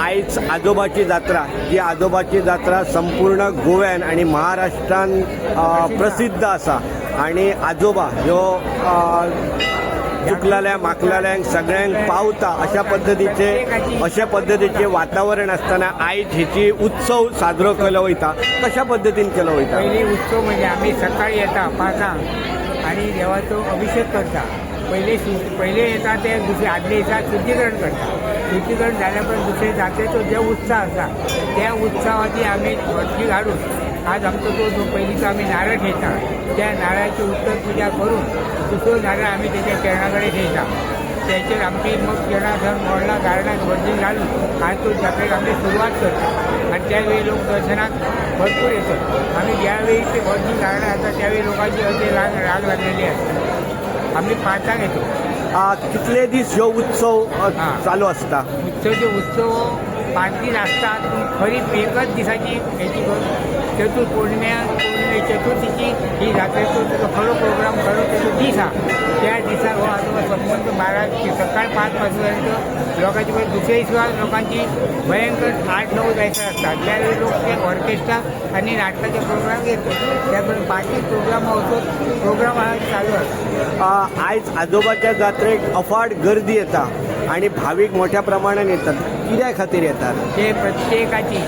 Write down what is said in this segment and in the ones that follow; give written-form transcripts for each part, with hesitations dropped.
आयज आजोबाची जात्रा जी आजोबाची जात्रा संपूर्ण गोव्यान आणि महाराष्ट्रान प्रसिद्ध आसा आणि आजोबा ह्यो चुकलेल्या माकलेल्यांक सगळ्यांक पावता अशा पद्दतीचे वातावरण आसतना आयज हेची उत्सव साजरो केलो वयता. कशा पद्दतीन केलो वयता? पयली उत्सव म्हणजे आमी सकाळी येता 5 आणि देवाचो अभिषेक करता. पयले पयले येता ते दुसरे आदले दिसा शुद्धीकरण करता. शुद्धीकरण जाल्या उपरांत दुसरे जात्रेचो जे उत्सव आसा त्या उत्सवाची आमी व्हडली घालून आज आमचो तो जो पयलींचो आमी नारळ ठेयता, त्या नारळाची उत्तर पुजा करून दुसरो नारळ आमी तेच्या चरणा कडेन ठेयता. त्याचेर आमची मग चरणा सावन मोडला गार्डनाक व्हडली घालून आज तो जात्रेक आमी सुरवात करता आणि त्यावेळी लोक दर्शनाक भरपूर येतात. आम्ही ज्यावेळी ते व्हडली गार्डन आसता त्यावेळी लोकांची अशी राग राग लागलेली असते. आम्ही 5 येतो. कितले दीस ह्यो उत्सव चालू आसता? उत्सवचे उत्सव 5 दीस असतात, पूण खरी एकच दिसाची हेची चतुर्थ पौर्णिमे पौर्णिमे चतुर्थीची ही जात्रेचो तेजो खरो प्रोग्राम, खरो तेजो दीस आहा. त्या दिसा हो आजोबा संबंद 12 सकाळ 5 वाजपर्यंत लोकांची, पळय दुसरे दिसा लोकांची भयंकर 8-9 जायचं असतात. त्यावेळी लोक ते ऑर्केस्ट्रा आणि नाटकाचे प्रोग्राम घेतात. त्याप्रमाणे बाकी प्रोग्राम होतो, प्रोग्राम हा चालू असतो. आयज आजोबाच्या जात्रेक अफाट गर्दी येता आणि भावीक मोठ्या प्रमाणात येतात. कित्या खातीर येतात? ते प्रत्येकाची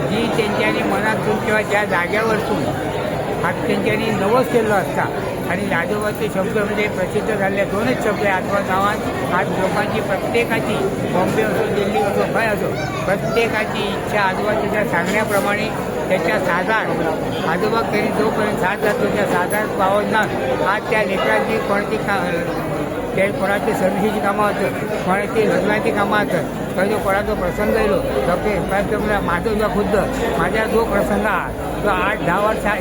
जी तेंच्यांनी मनातून किंवा ज्या जाग्यावरसून हात तेंच्यांनी नवस केल्लो आसता आणि आजोबाचे शब्द म्हणजे प्रसिद्ध जाल्ले दोनच शब्द आजोबा गांवांत. आज लोकांची प्रत्येकाची, बॉम्बे असो, दिल्ली असो, खंय असो, प्रत्येकाची इच्छा आजोबा त्याच्या सांगण्याप्रमाणे त्याच्या साजार आजोबा तरी जोपर्यंत साथ जातो त्या साजार पावत ना. आज त्या लेकरांची कोणाची का ते कोणाची सर्विसीची कामां आसत, कोणाची लग्नाची कामां आसत, खंय कोणाचो प्रसंग येयलो, डॉक्टर माझो जो खुद्द माझ्या जो प्रसंग आहा तो 8-10 वर्सां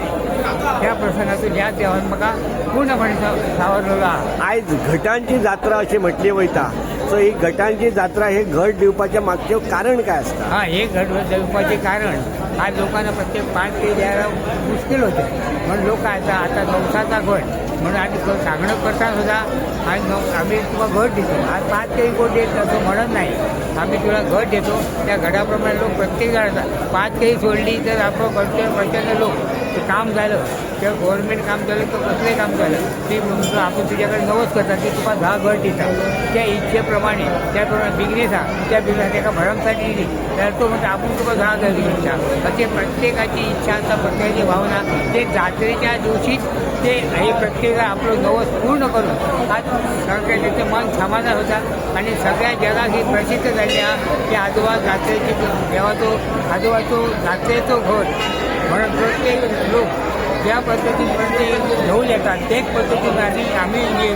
त्या प्रसंगाचो ह्या देवान म्हाका पूर्णपणे सावरलेलो आहा. आयज घटांची जात्रा अशी म्हटली वयता, सो ही घटांची जात्रा हे घट दिवपाच्या मागचें कारण काय आसता? हा, हे घट दिवपाचें कारण आज लोकांना प्रत्येक 5 ते द्यायला मुश्कील होते, म्हणून लोक आता आता नवसाचा घट म्हणून आम्ही सांगणं करता सुद्धा आणि आम्ही तुका घट देतो. आज 5 केळी कोण देत असं म्हणत नाही, आम्ही तुला घट देतो. त्या घटाप्रमाणे लोक प्रत्येक जण येतात. 5 केळी सोडली तर आपण प्रचंड प्रचंड लोक ते काम झालं किंवा गव्हर्नमेंट काम झालं किंवा कसलें काम झालं ते म्हणतो आपण तुझ्याकडे नवस करतात ते तुका 10 घट दितात. त्या इच्छेप्रमाणे, त्याप्रमाणे बिझनेस आहा, त्या बिझनेस एका भरमसाठ दिली तर तो म्हणतो आपण तुका 10 घट दिता. असे प्रत्येकाची इच्छा आसता, प्रत्येकाची भावना ते जात्रेच्या दिवशीच ते हे प्रत्येक आपलं नवस पूर्ण करून आज सगळ्या त्याचं मन समाधान होता आणि सगळ्या जगात ही प्रसिद्ध झाली आहा की आजोबा जात्रेची देवाचो आजोबाचो जात्रेचो घट म्हणून प्रत्येक लोक ज्या पद्दतीन प्रत्येक घेऊन येतात तेच पद्दतीन. आणि आम्ही जे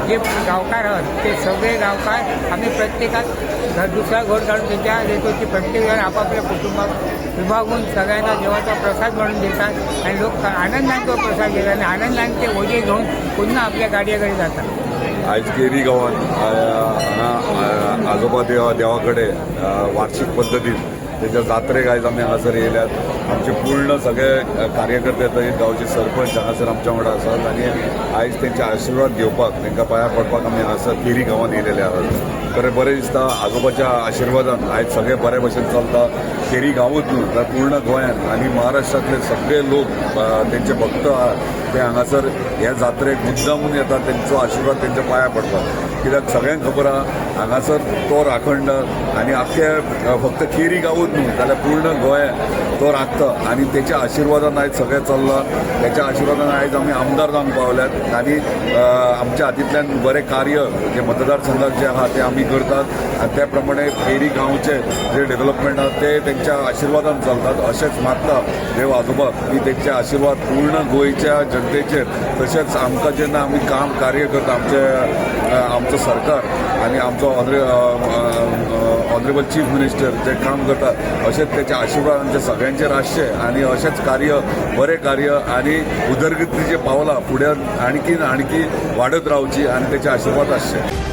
जे गावकार आहात ते सगळे गावकार आम्ही प्रत्येकात दुसरा घट काढून त्यांच्या देतो की प्रत्येक जण आपापल्या कुटुंबात विभागून सगळ्यांना देवाचा प्रसाद म्हणून देतात आणि लोक आनंदाने तो प्रसाद घेतात आणि आनंदाने ते ओझे घेऊन पुन्हा आपल्या गाडयेकडे जातात. आयज केरी गांवांत हांगा आजोबा देवा देवा कडेन वार्षिक पद्दतीन तेच्या जात्रेक आयज आमी हांगासर येयल्यात. आमचे पूर्ण सगळे कार्यकर्ते थंय, गांवचे सरपंच हांगासर आमच्या वांगडा आसात आनी आयज तेंचे आशिर्वाद घेवपाक, तांकां पांयां पडपाक आमी हांगासर केरी गांवांत येयलेले आहात. खरें बरें दिसता, आजोबाच्या आशिर्वादान आयज सगळें बरे भशेन चलता. केरी गांवूच न्हू तर पूर्ण गोंयांत आनी महाराष्ट्रांतले सगळे लोक तेंचे भक्त आहात, ते हांगासर ह्या जात्रेक मुद्दामून येतात तेंचो आशिर्वाद, तेंच्या पांयां पडपाक. कित्याक सगळ्यांक खबर आहा हांगासर तो राखणदार आनी आख्खे फक्त केरी गांवूच न्हू जाल्यार पूर्ण गोंयांत तो राखता आनी तेच्या आशिर्वादान आयज सगळें चल्लां. तेच्या आशिर्वादान आयज आमी आमदार जावंक पावल्यात आनी आमच्या हातींतल्यान बरें कार्य जे मतदारसंघात जे आहा ते आमी करतात आनी त्या प्रमाणे केरी गांवचे जे डेव्हलपमेंट आहा ते तेंच्या आशिर्वादान चलतात. अशेंच मागता देव आजोबा की तेंचे आशिर्वाद पूर्ण गोंयच्या जनतेचेर, तशेंच आमकां जेन्ना आमी काम कार्य करता, आमचे आमचो सरकार आनी आमचो ऑनरेबल चीफ मिनिस्टर जे काम करतात, अशेंच तेचे आशिर्वाद आमच्या सगळ्यांचेर आसचे आनी अशेंच कार्य, बरें कार्य आनी उदरगतीचें पावलां फुडें आणखीन आणखी वाडत रावची आनी तेचे आशिर्वाद आसचे.